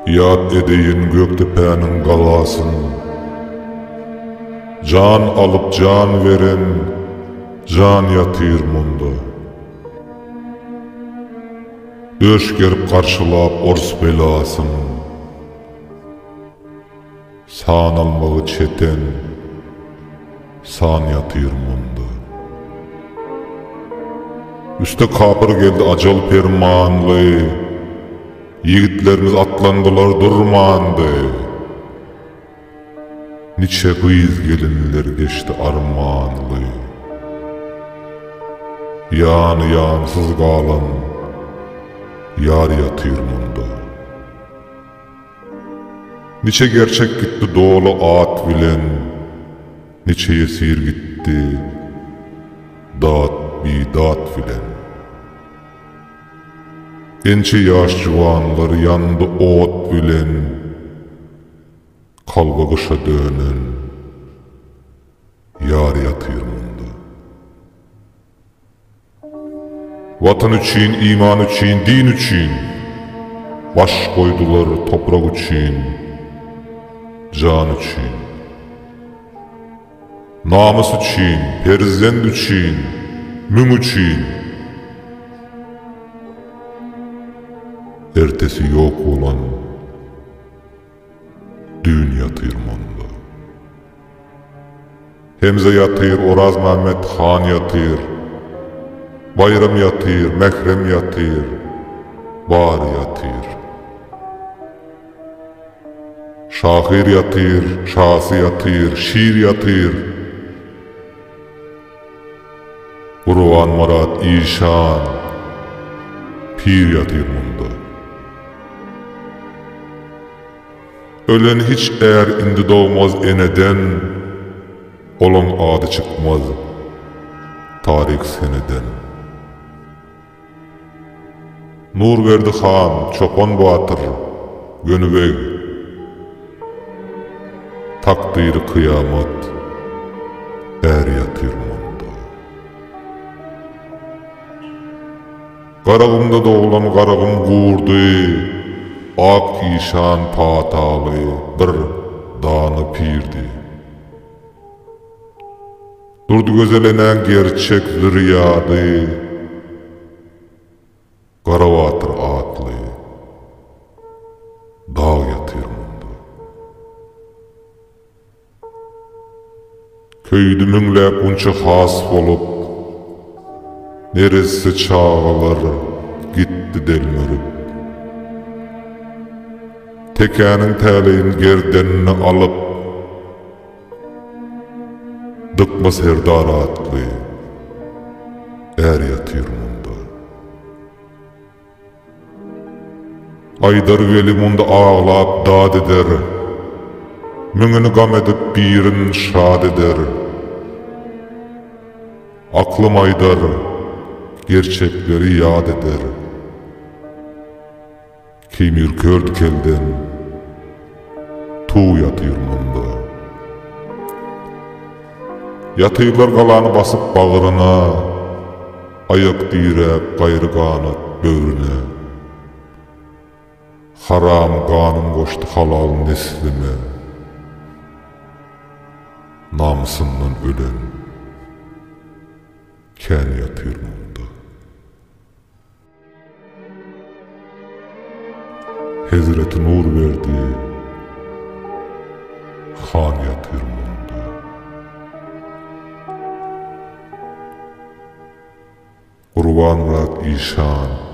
Ýat edeýin Gökdepäniň galasyn. Jan alyp jan beren jan ýatyr munda. Döş gerip garşylap ors belasyn. Sanalmagy çeten san ýatyr munda. Üste kapyr geldi ajal permanly, Ýigitlerimiz atlandylar durmandy. Niçe gyz-gelinler geçdi armanly. Ýany ýansyz galan ýar ýatyr munda. Niçe gerçek gitdi doly at bilen, Niçe ýesir gitdi dat bidat bilen. Ençe ýaş juwanlar ýandy ot bilen, Kalby gyşa dönen ýar ýatyr munda. Watan üçin, iman üçin, din üçin, Baş goýdular toprak üçin, jan üçin. Namys üçin, perzent üçin, müň üçin. Ertesi ýok bolan düýn ýatyr munda. Hemze ýatyr, Orazmämmet han ýatyr, Baýram ýatyr, Mährem ýatyr, bary ýatyr. Şahyr ýatyr, şasy ýatyr, şir ýatyr. Gurbanmyrat işan, pir ýatyr munda. Ölen hiç är indi dogmaz eneden, Olaň ady çykmaz taryh seneden. Nurberdi han, Çopan batyr, Gönübeg, Takdyry kyýamat, är ýatyr munda. Garagumda doglan Garagum gurdy, Ak işan pataly bir dana pirdi. Durdygözel enäň gerçek zürýady, Garabatyr atly dag ýatyr munda. Köýdi müňläp gunça has bolup, Neresse çagalar gitdi delmirip. Tekäniň täleýin gerdenine alyp, Dykma serdar atly är ýatyr munda. Aýdar weli munda aglap dat eder, Müňüni gam edip birin şat eder. Aklym aýdar, gerçekleri ýat eder. Keýmir kör dikelden tug ýatyr munda. Ýatyrlar galany basyp bagryna, Aýak diräp gaýry ganat böwrüne. Haram ganyn goşdy halal neslime, Namysyndan ölen kän ýatyr munda. Hezreti Nurberdi han ýatyr munda. Gurbanmyrat işan.